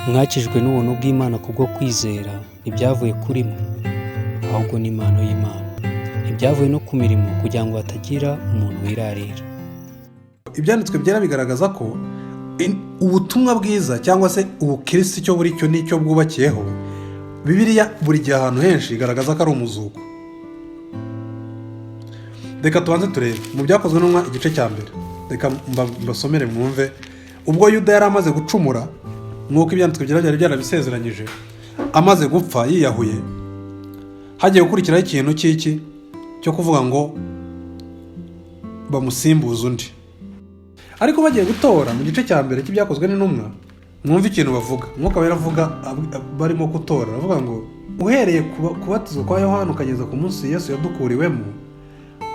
Mwakijwe n'ubuntu bw'Imana kubwo kwizera, ntibyavuye kuri mwe, ahubwo ni impano y'Imana. Ntibyavuye no ku mirimo kugira ngo hatagira umuntu wirarira. Ibyanditswe byera bigaragaza ko ubutumwa bwiza cyangwa se ubukirisitu icyo buri cyo n'icyo bwubakiyeho, Bibiliya buri gihe ahantu henshi igaragaza ko ari umuzuko. Reka tubanze turebe mu Byakozwe n'Intumwa igice cya 1. Reka mbasomere mwumve. Ubwo Yuda yari amaze gucumura nk'uko ibyanditswe byera byari byarabisezeranyije, amaze gupfa yiyahuye, hagiye gukurikiraho ikintu cy'iki cyo kuvuga ngo bamusimbuze undi. Ariko bagiye gutora mu gice cya 1 cy'Ibyakozwe n'Intumwa, mwumve ikintu bavuga. Umwuka Wera avuga barimo gutora, aravuga ngo uhereye kubatizwa kwa Yohana ukageza ku munsi Yesu yadukuriwemo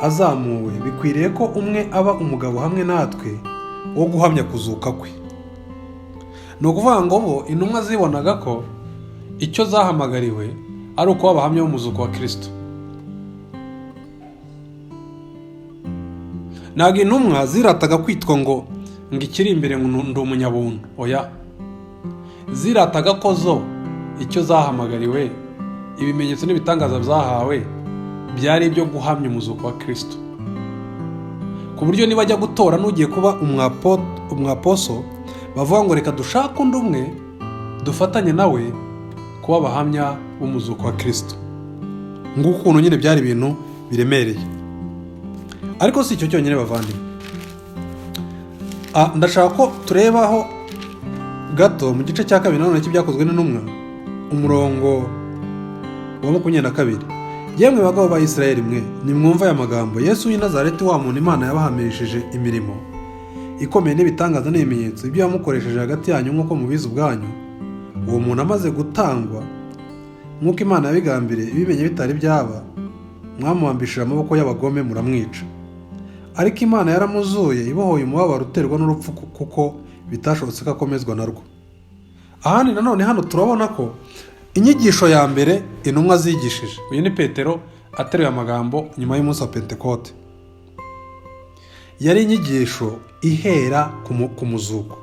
azamuwe, bikwiriye ko umwe aba umugabo hamwe natwe wo guhamya kuzuka kwe. Ni ukuvuga ngo bo intumwa zibonaga ko icyo zahamagariwe ari ukuba abahamya b'umuzuko wa Kirisito. Ntabwo intumwa zirataga kwitwa ngo ikiri imbere ngo ndi umunyabuntu, oya. Zirataga ko zo icyo zahamagariwe, ibimenyetso n'ibitangaza byahawe byari ibyo guhamya umuzuko wa Kirisito. Ku buryo nibajya gutora n'ugiye kuba umwaposo, bavuga ngo reka dushake undi umwe dufatanye nawe kuba abahamya b'umuzuko wa Kirisito. Nguko ukuntu nyine byari ibintu biremereye. Ariko si icyo cyonyine bavandimwe. Ndashaka ko turebaho gato mu gice cya 2 nanone cy'Ibyakozwe n'Intumwa, umurongo wa 22. Yemwe bagabo ba Isirayeli mwe, nimwumve aya magambo: Yesu w'i Nazareti, wa muntu Imana yabahamishije imirimo ikomeye n'ibitangaza n'ibimenyetso, ibyo yamukoresheje hagati yanyu nk'uko mubizi ubwanyu, uwo muntu amaze gutangwa nk'uko Imana yabigambiriye, ibimenye bitari byaba, mwamuhambishije amaboko y'abagome muramwica. Ariko Imana yaramuzuye, ibohoye umubabaro uterwa n'urupfu, kuko bitashobotse ko akomezwa narwo. Ahandi nanone hano turabona ko inyigisho ya mbere intumwa zigishije, uyu ni Petero ateruye amagambo nyuma y'umunsi wa Pentekote, yari inyigisho ihera ku muzuko.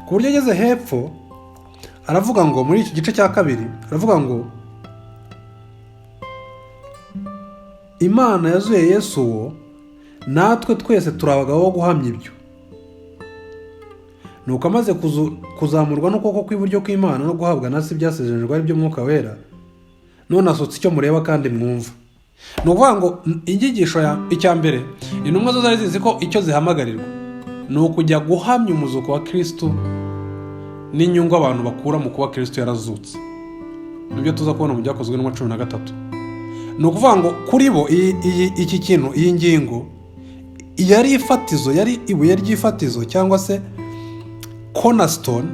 Ku buryo ageze hepfo aravuga ngo muri iki gice cya 2 aravuga ngo Imana yazuye Yesu uwo, natwe twese turi abagabo bo guhamya ibyo. Nuko amaze kuzamurwa n'ukuboko kw'iburyo kw'Imana no guhabwa na se ibyasezeranijwe ari byo Mwuka Wera, none asutse icyo mureba kandi mwumva. Ni ukuvuga ngo inyigisho ya icya mbere, intumwa zo zari zizi ko icyo zihamagarirwa ni ukujya guhamya umuzuko wa Kristo n'inyungu abantu bakura mu kuba Kristo yarazutse. Nibyo tuza kubona mu Byakozwe n'Intumwa 13. Ni ukuvuga ngo kuri bo iki kintu, iyi ngingo yari ifatizo, yari ibuye ry'ifatizo cyangwa se cornerstone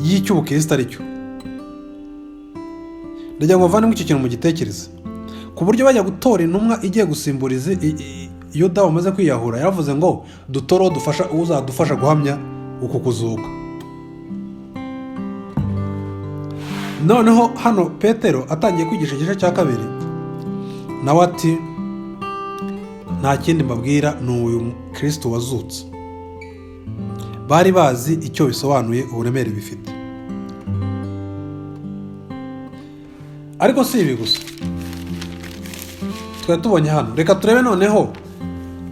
y'icyo ubukristo ari cyo. Ndagira ngo mvanemo icyo kintu mugitekereze, ku buryo bajya gutora intumwa igiye gusimbura Yuda wamaze kwiyahura, yaravuze ngo dutore uwo dufasha, uzadufasha guhamya uku kuzuka. Noneho hano Petero atangiye kwigisha igice cya 2, nawe ati nta kindi mbabwira, ni uyu Kristo wazutse. Bari bazi icyo bisobanuye, uburemere bifite. Ariko si ibi gusa twari tubonye hano. Reka turebe noneho,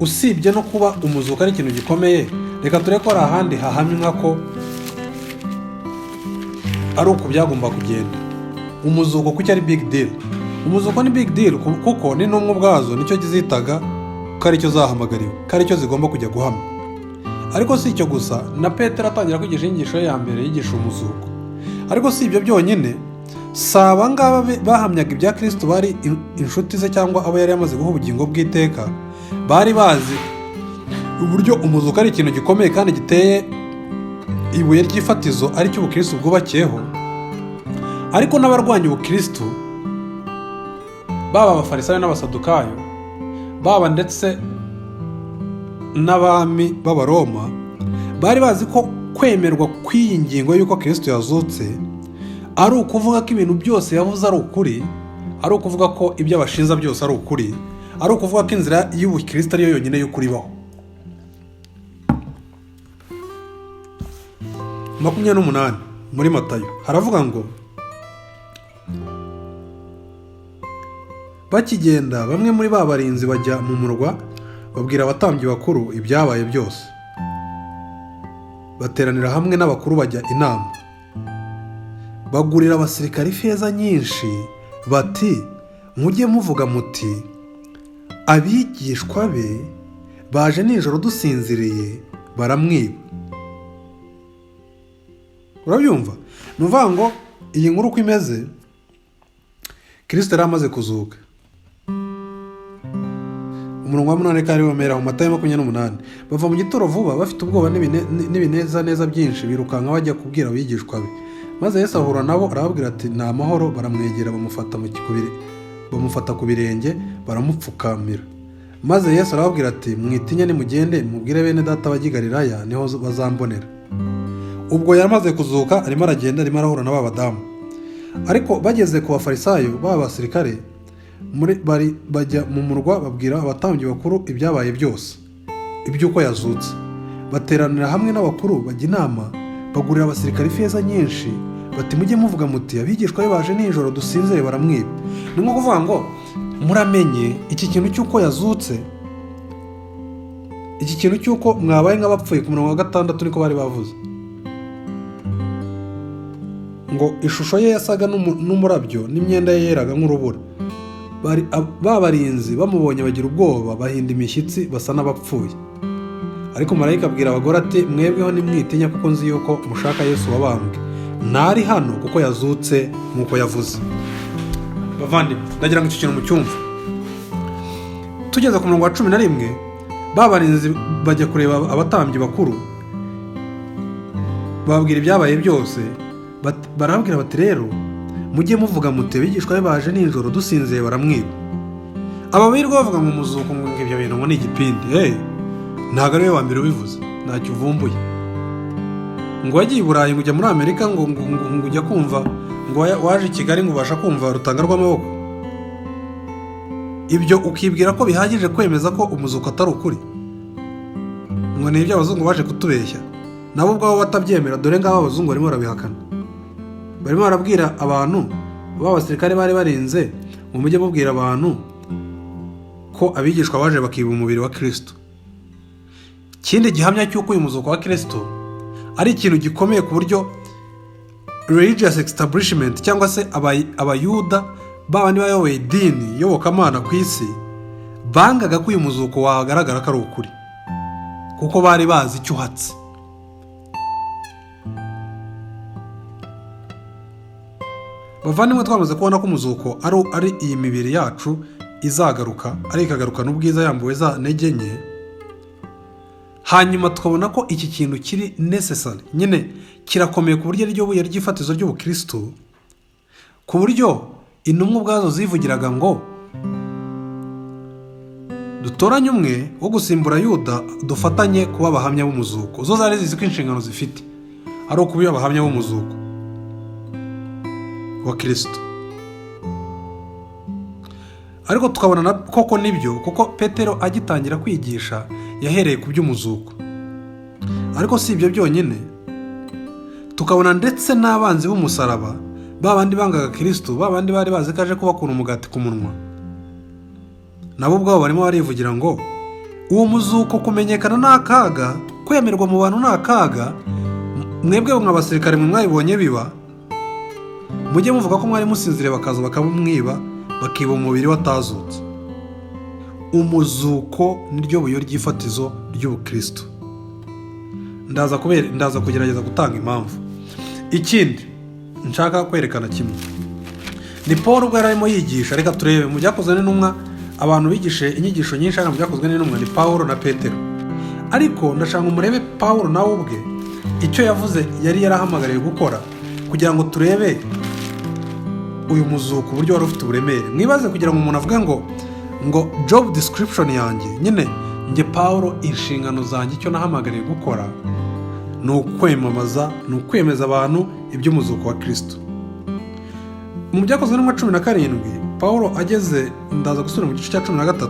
usibye no kuba umuzuko ari ikintu gikomeye, reka turebe ko hari ahandi hahamywa ko ari uku byagomba kugenda. Umuzuko kuki ari big deal? Umuzuko ni big deal kuko n'intumwa ubwazo nicyo zitaga ko aricyo zahamagariwe, ko aricyo zigomba kujya guhamya. Ariko si icyo gusa, na Petero atangira kwigisha inyigisho ye ya mbere yigisha umuzuko. Ariko si ibyo byonyine, si aba ngaba bahamyaga ibya Kristo bari inshuti ze cyangwa abo yari yamaze guha ubugingo bw'iteka, bari bazi uburyo umuzuko ari ikintu gikomeye kandi giteye ibuye ry'ifatizo aricyo ubukristo bwubakiyeho. Ariko n'abarwanya ubukristo, baba abafarisayo n'abasadukayo, baba ndetse n'abami b'Abaroma, bari bazi ko kwemerwa kw'iyi ngingo y'uko Kristo yazutse ari ukuvuga ko ibintu byose yavuze ari ukuri, ari ukuvuga ko ibyo abashinja byose ari ukuri, ari ukuvuga ko inzira y'ubukristo ariyo yonyine y'ukuri ibaho. 28 muri Matayo haravuga ngo bakigenda bamwe muri ba barinzi bajya mu murwa babwira abatambyi bakuru ibyabaye byose. Bateranira hamwe n'abakuru bajya inama, bagurira abasirikari ifeza nyinshi bati mujye muvuga muti abigishwa be baje nijoro dusinziriye baramwiba. Urabyumva? Ni ukuvuga ngo iyi nkuru uko imeze, Kristo yari amaze kuzuka. Umurongo wa 8 kandi wemera mu Matayo 28, bava mu gituro vuba bafite ubwoba n'ibinezaneza byinshi, birukanka bajya kubwira abigishwa be. Maze Yesu ahura nabo arababwira ati ni amahoro. Baramwegera bamufata ku birenge baramupfukamira. Maze Yesu arababwira ati mwitinya, nimugende mubwire bene data bajya i Galilaya, niho bazambonera. Ubwo yamaze kuzuka arimo aragenda, arimo arahura na ba badamu. Ariko bageze ku bafarisayo ba basirikare bajya mu murwa babwira abatambyi bakuru ibyabaye byose, iby'uko yazutse. Bateranira hamwe n'abakuru bajya inama, bagurira abasirikare ifeza nyinshi bati mujye muvuga muti abigishwa be baje nijoro dusinzire baramwiba. Ni nko kuvuga ngo muramenye iki kintu cy'uko yazutse, iki kintu cy'uko mwabaye nk'abapfuye. Ku murongo wa 6 niko bari bavuze ngo ishusho ye yasaga n'umurabyo n'imyenda ye yeraga nk'urubura. Ba barinzi bamubonye bagira ubwoba, bahinda imishyitsi basa n'abapfuye. Ariko marayika abwira abagore ati mwebweho nimwitinya, kuko nzi yuko mushaka Yesu wabambwe. Ntari hano kuko yazutse nk'uko yavuze. Bavandimwe, ndagira ngo icyo kintu mucyumve. Tugeze ku murongo wa 11, ba barinzi bajya kureba abatambyi bakuru, bababwira ibyabaye byose. Barababwira bati rero mujye muvuga muti abigishwa be baje nijoro dusinziriye baramwiba. Aba birirwa bavuga ngo umuzuko, ngo ibyo bintu ngo ni igipindi. Hey, ntabwo ari we wa mbere ubivuze, ntacyo uvumbuye. Ngo wagiye i Burayi, ngo ujya muri Amerika, ngo ujya kumva ngo waje i Kigali ngo ubasha kumva rutanga rw'amaboko. Ibyo ukibwira ko bihagije kwemeza ko umuzuko atari ukuri, ngo ni ibyo abazungu baje kutubeshya, nabo ubwabo batabyemera. Dore ngabo abazungu barimo barabihakana, barimo barabwira abantu b'abasirikare bari barinze ngo mujye mubwira abantu ko abigishwa baje bakiba umubiri wa Kristo. Ikindi gihamya cy'uko uyu muzuko wa Kristo ari ikintu gikomeye ku buryo religious establishment cyangwa se abayuda babandi bayoboye idini iyobokamana ku isi bangaga ko uyu muzuko wagaragara ko ari ukuri, kuko bari bazi icyo uhatse. Bavandimwe, twamaze kubona ko umuzuko ari iyi mibiri yacu izagaruka, ari ikagarukana ubwiza yambuwe za ntege nke. Hanyuma tukabona ko iki kintu kiri necessary, nyine kirakomeye ku buryo ariryo buye ry'ifatizo ry'ubukristo, ku buryo intumwa ubwazo zivugiraga ngo dutoranye umwe wo gusimbura Yuda, dufatanye kuba abahamya b'umuzuko. Zo zari zizi ko inshingano zifite ari ukuba abahamya b'umuzuko wa Kristo. Ariko tukabona koko nibyo, kuko Petero agitangira kwigisha yahereye ku by'umuzuko. Ariko si ibyo byonyine, tukabona ndetse n'abanzi b'umusaraba, ba bandi bangaga Kristo, ba bandi bari bazi ko aje kubakura umugati ku munwa, nabo ubwabo barimo barivugira ngo uwo muzuko kumenyekana ni akaga, kwemerwa mu bantu ni akaga. Mwebwe mwa basirikare mwe mwabibonye biba, mujye muvuga ko mwari musinziriye bakaza bakamwiba, bakiba umubiri watazutse. Umuzuko niryo buye ry'ifatizo ry'ubukristo. Ndaza kugerageza gutanga impamvu. Ikindi nshaka kwerekana kimwe ni Paul ubwo yari arimo yigisha. Reka turebe mu byakozwe n'intumwa, abantu bigishe inyigisho nyinshi hano mu byakozwe n'intumwa ni Paul na Petero. Ariko ndashaka ngo murebe Paul nawe ubwe icyo yavuze yari yarahamagariwe gukora, kugira ngo turebe uyu muzuko uburyo wari ufite uburemere. Mwibaze kugira ngo umuntu avuge ngo job description yanjye, nyine njye Paul inshingano zanjye icyo nahamagariye gukora ni ukwemamaza, ni ukwemeza abantu iby'umuzuko wa Kristo. Mu byakozwe n'intumwa 17, Paul ageze, ndaza gusubira mu gice cya 13,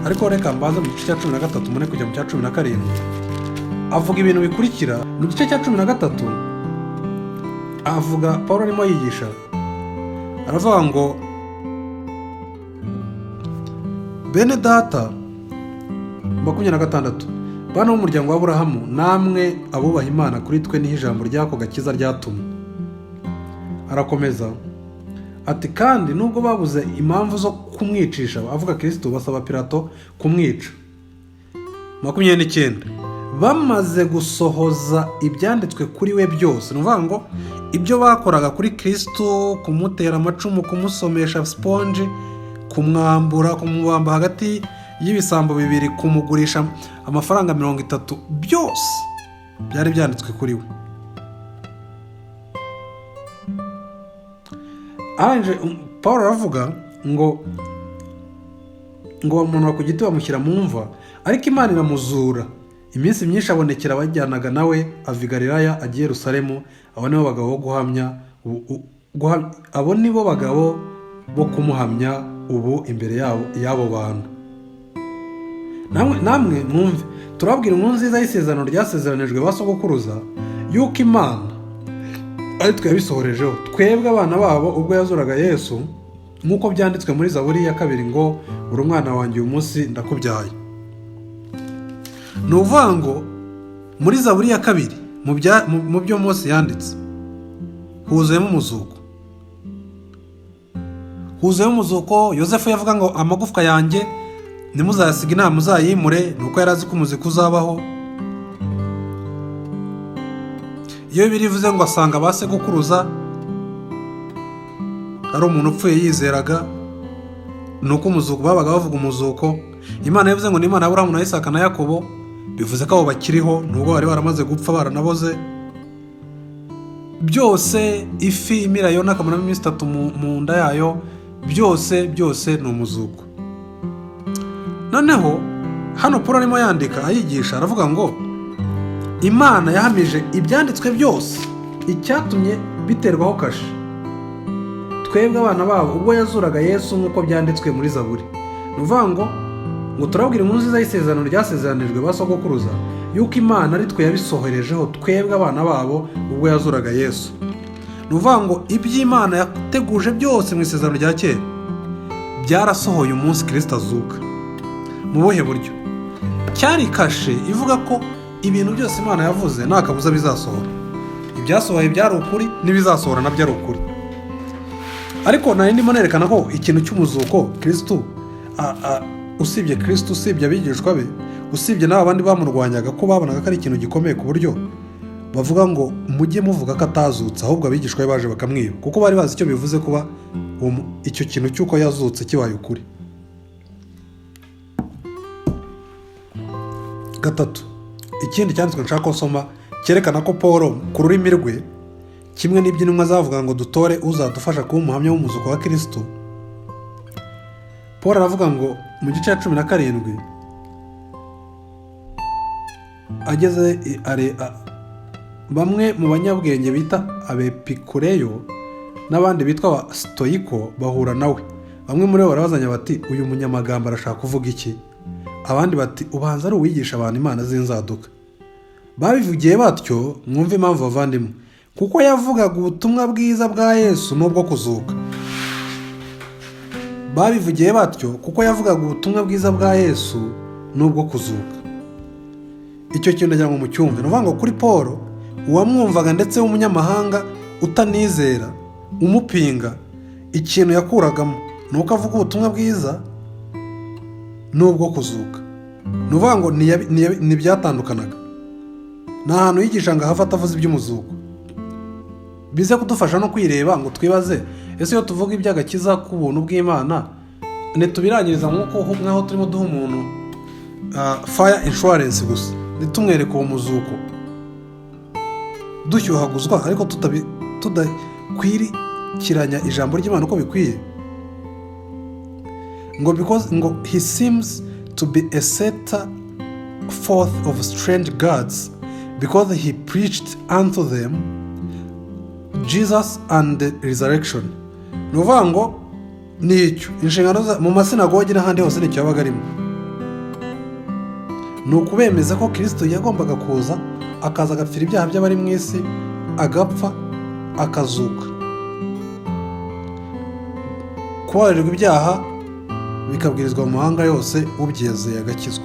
ariko reka mbanze mu gice cya 13 mune kujya mu cya 17. Avuga ibintu bikurikira mu gice cya 13. Avuga, Paul arimo yigisha, aravuga ngo: "Bene data," 26, "bana b'umuryango w'Aburahamu, namwe abubaha Imana, kuri twe niho ijambo ry'ako gakiza ryatumwe." Arakomeza ati: "Kandi nubwo babuze impamvu zo kumwicisha," avuga Kirisito, "basaba Pilato kumwica." 29, "Bamaze gusohoza ibyanditswe kuri we byose." Ni ukuvuga ngo ibyo bakoraga kuri Kirisito, kumutera amacumu, kumusomesha siponji, kumwambura, kumubamba hagati y'ibisambo bibiri, kumugurisha amafaranga 30, byose byari byanditswe kuri we. Arangije Paul aravuga ngo bamumanura ku giti, bamushyira mu mva, ariko Imana iramuzura. Iminsi myinshi abonekera abajyanaga nawe, ava i Galilaya ajya i Yerusalemu. Abo nibo bagabo bo guhamya, abo nibo bagabo bo kumuhamya ubu imbere yabo y'abo bantu. Namwe mwumve, turababwira inkuru nziza y'isezerano ryasezeranijwe ba sogokuruza, yuko Imana ari twe yabisohorejeho, twebwe abana babo, ubwo yazuraga Yesu, nk'uko byanditswe muri Zaburi ya 2 ngo: 'Uri umwana wanjye, uyu munsi ndakubyaye.'" Ni ukuvuga ngo muri Zaburi ya 2, mu byo Mose yanditse, huzuyemo umuzuko, huzuyemo umuzuko. Yosefu yavuga ngo: "Amagufwa yanjye ntimuzayasige inama, muzayimure," ni uko yari azi ko umuziki uzabaho. Iyo Bibiliya ivuze ngo asanga ba sekuruza, ari umuntu upfuye yizeraga, ni uko umuzuko, babaga bavuga umuzuko. Imana yavuze ngo ni Imana ya Aburahamu na Isaka na Yakobo, bivuze ko abo bakiriho nubwo bari baramaze gupfa, baranaboze. Byose, ifi imira Yona akamaramo iminsi 3 mu nda yayo, byose byose ni umuzuko. Noneho hano Paul arimo yandika ayigisha, aravuga ngo Imana yahamije ibyanditswe byose, icyatumye biterwaho kashe, twebwe abana babo, ubwo yazuraga Yesu, nk'uko byanditswe muri Zaburi. Ni ukuvuga ngo turabwira inkuru nziza y'isezerano ryasezeranijwe ba sogokuruza, yuko Imana ari twe yabisohorejeho, twebwe abana babo, ubwo yazuraga Yesu. Ni ukuvuga ngo iby'Imana yateguje byose mu isezerano rya kera byarasohoye umunsi Kirisito azuka. Mu buhe buryo? Cyari kashe ivuga ko ibintu byose Imana yavuze nta kabuza bizasohora. Ibyasohoye byari ukuri, n'ibizasohora nabyo ari ukuri. Ariko nari ndimo nerekana ko ikintu cy'umuzuko, Kirisitu, usibye Kirisitu, usibye abigishwa be, usibye n'aba bandi bamurwanyaga, ko babonaga ko ari ikintu gikomeye ku buryo bavuga ngo: "Mujye muvuga ko atazutse, ahubwo abigishwa be baje bakamwiba," kuko bari bazi icyo bivuze kuba icyo kintu cy'uko yazutse kibaye ukuri. Gatatu, ikindi cyanditswe nshaka ko nsoma cyerekana ko Paul ku rurimi rwe, kimwe n'iby'intumwa zavuga ngo dutore uzadufasha kuba umuhamya w'umuzuko wa Kirisitu. Paul aravuga ngo mu gice cya 17, ageze bamwe mu banyabwenge bita Abepikureyo n'abandi bitwa Abasitoyiko bahura nawe. Bamwe muri bo barabazanya bati: "Uyu munyamagambo arashaka kuvuga iki?" Abandi bati: "Ubanza ari uwigisha abantu imana z'inzaduka." Babivugiye batyo, mwumve impamvu bavandimwe, kuko yavugaga ubutumwa bwiza bwa Yesu n'ubwo kuzuka. Babivugiye batyo kuko yavugaga ubutumwa bwiza bwa Yesu n'ubwo kuzuka. Icyo kintu ndagira ngo mucyumve. Ni ukuvuga ngo kuri Paul, uwamwumvaga ndetse w'umunyamahanga utanizera, umupinga, ikintu yakuragamo ni uko avuga ubutumwa bwiza n'ubwo kuzuka. Ni ukuvuga ngo ntibyatandukanaga. Ni ahantu yigisha ngo ahave atavuze iby'umuzuko. Bize kudufasha no kwireba ngo twibaze: ese iyo tuvuga iby'agakiza k'ubuntu bw'Imana, ntitubirangiriza nk'uko nk'aho turimo duha umuntu fire insurance gusa, ntitumwereke uwo muzuko, dushyuhaguzwa ariko tudakwirikiranya ijambo ry'Imana uko bikwiye? Ngo because ngo he seems to be a setter forth of strange gods, because he preached unto them Jesus and the resurrection. Ni ukuvuga ngo ni icyo inshingano mu masinagogi n'ahandi hose nicyo yabaga arimo. Ni ukubemeza ko Kirisito yagombaga kuza, akaza agapfira ibyaha by'abari mu isi, agapfa, akazuka. Kubabarirwa ibyaha bikabwirizwa mu mahanga yose, ubyizeye agakizwa.